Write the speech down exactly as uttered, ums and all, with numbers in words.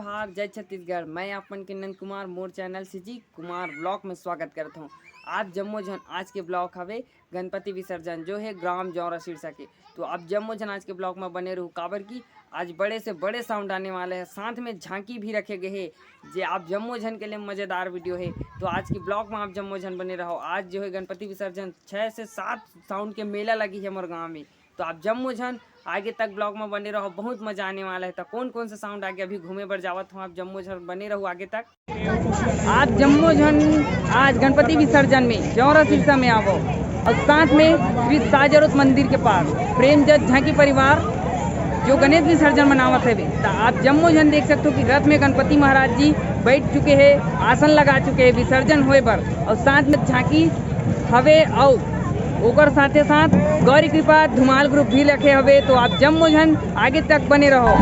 जोहार, जय छत्तीसगढ़। मैं आप मन के नंद कुमार, मोर चैनल सीजी कुमार ब्लॉग में स्वागत करत हूँ। आप जम्मो झन, आज के ब्लॉग हवे गणपति विसर्जन, जो है ग्राम जौरा सिरसा के। तो आप जम्मो झन आज के ब्लॉग में बने रहू, काबर कि आज बड़े से बड़े साउंड आने वाले हैं, साथ में झांकी भी रखे गए हैं, जे आप जम्मो झन के लिए मजेदार वीडियो है। तो आज के ब्लॉग में आप जम्मो झन बने रहो। आज जो है गणपति विसर्जन, छः से सात साउंड के मेला लगी है मोर गाँव में। तो आप जम्मो झन आगे तक ब्लॉग में बने रहो, बहुत मजा आने वाला है। तो कौन कौन से साउंड आगे अभी घूमे बर जावत हो, आप जम्मो झन बने रहो आगे तक। आप जम्मो झन आज गणपति विसर्जन में जौरा सिरसा में आवो और साथ में श्री साजरोत मंदिर के पास प्रेमजत झांकी परिवार जो गणेश विसर्जन मनावत है, तो आप जम्मो झन देख सकते हो कि रथ में गणपति महाराज जी बैठ चुके हैं, आसन लगा चुके हैं विसर्जन होए बर, और साथ में झांकी हवे और ओकर साथे साथ गौरी कृपा धुमाल ग्रुप भी रखे हवे। तो आप जम्मो झन आगे तक बने रहो।